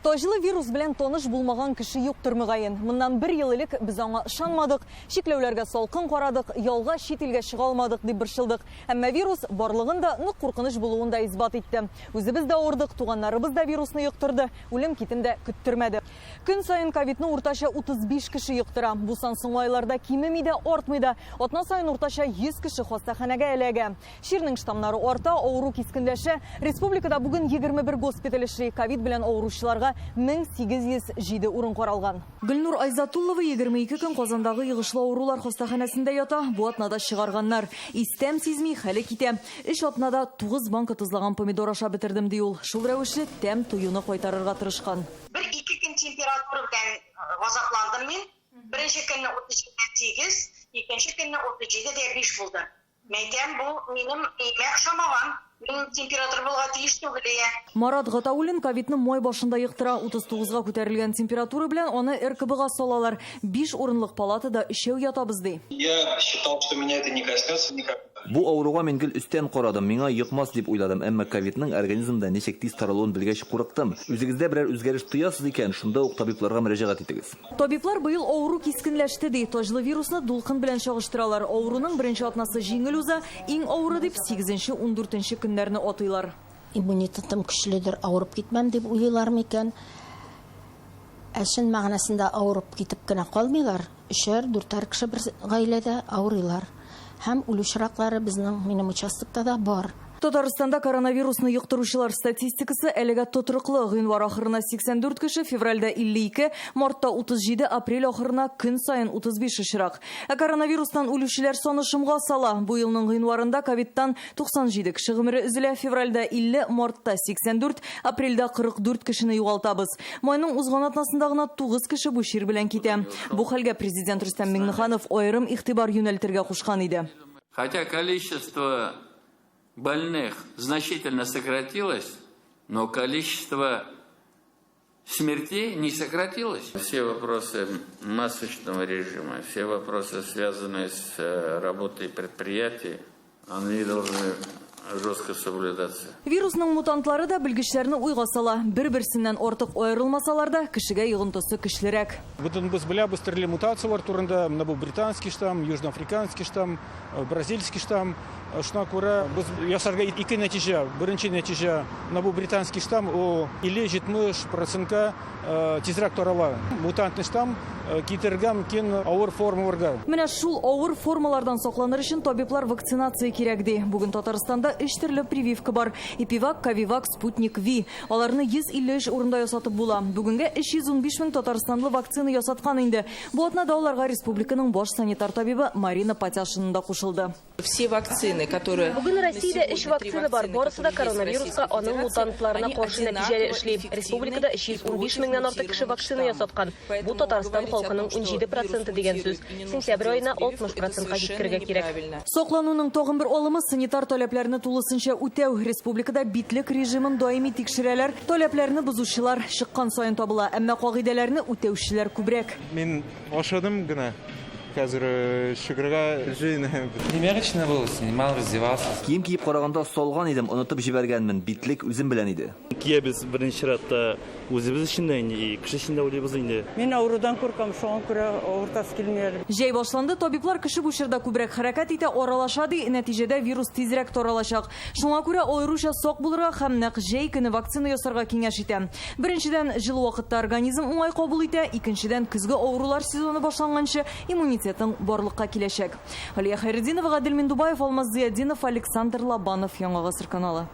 Таҗлы вирус белән таныш булмаган кеше юктыр, мөгаен. Моннан бер ел элек без аңа ышанмадык, чикләүләргә салкын карадык, ялга чит илгә чыга алмадык дип борчылдык. Әмма вирус барлыгын да, нык куркыныч булуын да исбат итте. Үзебез дә авырдык, туганнарыбыз да вирусны йоктырды, үлем-китем дә көттермәде. Көн саен ковидны уртача 35 кеше йоктыра. Бу сан соңгы айларда кимеми дә, артмый да. Атна саен уртача 100 кеше хастаханәгә эләгә. Чирнең штаммнары арта, авыру кискенләшә. Республикада бүген 21 госпиталь эшли. Ковид белән авыручыларга 1807 урын каралган. Гөлнур Айзатуллова 22 көн Казандагы йогышлы авырулар хастаханәсендә ята. Бу атнада чыгарганнар. Ис-тәм сизми, хәле китә. Өч атнада тугыз банка тозлаган помидор ашап бетердем, ди ул. Шул рәвешле тәм тоюны кайтарырга тырышкан. Бер-ике көн температура белән газапландым мин. Беренче көнне 37,8, икенче көнне 37,5 булды. Мәйтәм, бу минем өемә ошамаган, минем температура булырга тиеш түгел, ия. Марат Гатауллин ковидны май башында йоктыра. 39 га күтәрелгән температура белән аны РКБга салалар. Биш урынлык палатада өчәү ятабыз, ди. Я считал, что меня это не коснется никак. Бу авыруга мин гел өстән карадым, миңа йокмас дип уйладым, әмма ковидның организмда ничек тиз таралуын белгәч курыктым. Үзегездә берәр үзгәреш тоясыз икән, шунда ук табибларга мөрәҗәгать итегез. Табиблар быел авыру кискенләште, ди. Таҗлы вирусны дулкын белән чагыштыралар. Авыруның беренче атнасы җиңел уза, иң авыры дип сигезенче, ундүртенче көннәрне атыйлар. Иммунитетым көчледер, авырып китмәм дип уйлыйлар микән? Ә чын мәгънәсендә авырып китеп кенә калмыйлар, өчәр, дүртәр кеше бер гаиләдә авырыйлар. Һәм үлү очраклары безнең, минем участокта да бар. Татарстанда коронавирусны йоктыручылар статистикасы әлегә тотрыклы. Гыйнвар ахырына 84 кеше, февральдә 52, мартта 37, апрель ахырына көн саен 35 очрак. Ә коронавирустан үлүчеләр саны шомга сала. Бу елның гыйнварында ковидтан 97 кеше гомере өзелә, февральдә 50, мартта 84, апрельдә 44 кешене югалтабыз. Майның узган атнасында гына 9 кеше бу чир белән китә. Бу хәлгә президент Рөстәм Миңнеханов аерым игътибар юнәлтергә кушкан иде. Хотя количество больных значительно сократилось, но количество смертей не сократилось. Все вопросы масочного режима, все вопросы, связанные с работой предприятий, они должны жестко соблюдаться. Вирусның мутантлары да белгечләрне уйга сала. Бер-берсеннән артык аерылмасалар да, кешегә йогынтысы көчлерәк. Бөтен без беләбез төрле мутацияләр турында. Менә бу британский штамм, южноафриканский штамм, бразильский штамм. Шуңа күрә без ясарга ике нәтиҗә. Беренче нәтиҗә, менә бу британский штамм, ул 50-70 процентка тизрәк тарала. Мутантный штамм китерергә мөмкин авыр формаларга. Менә шул авыр формалардан сакланыр өчен табиблар вакцинация кирәк ди. Бүген Татарстанда өч төрле прививка бар. Эпивак, Ковивак, Спутник Ви. Аларны 153 урында ясатып була. Бүгенгә 315 мең татарстанлы вакцина ясаткан инде. Бу атнада аларга республиканың баш санитар табибы Марина Патяшина да кушылды. Все вакцины, которые Бүген Россиядә өч вакцина бар, барысы да коронавируска, аның мутантларына каршы нәтиҗәле эшли. Республикада 315 меңнән артык кеше вакцина ясаткан. Бу Татарстан халкының 17 проценты дигән сүз. Сентябрь аена 60 процентка җиткерергә кирәк. Саклануның тагын бер алымы санитар таләпләрне тулысынча үтәү. Республикада битлек режимын даими тикшерәләр. Таләпләрне бозучылар чыккан саен табыла, әмма кагыйдәләрне үтәүчеләр күбрәк. Мин ашадым гына. Хәзер чыгарга җыенам. Примерочная был, снимал, раздевался. Кием киеп караганда салган идем, онытып җибәргәнмен. Битлек үзем белән иде. Киябез беренче чиратта үзебез өчен дә инде, кеше өчен дә уйлыйбыз инде. Мин авырудан куркам, шуңа күрә авыртасы килми әле. Җәй башланды, табиблар кеше бу чорда күбрәк хәрәкәт итә, аралаша ди, нәтиҗәдә вирус тизрәк таралачак. Шуңа күрә аеруча сак булырга һәм нәкъ җәй көне вакцина ясарга киңәш итә. Беренчедән, җылы вакытта организм уңай кабул итә, икенчедән, көзге авырулар сезоны башланганчы иммунитетың барлыкка киләчәк. Алия Хәйретдинова, Гадел Миндубаев, Алмаз Зыятдинов, Александр Лобанов, Яңа Гасыр каналы.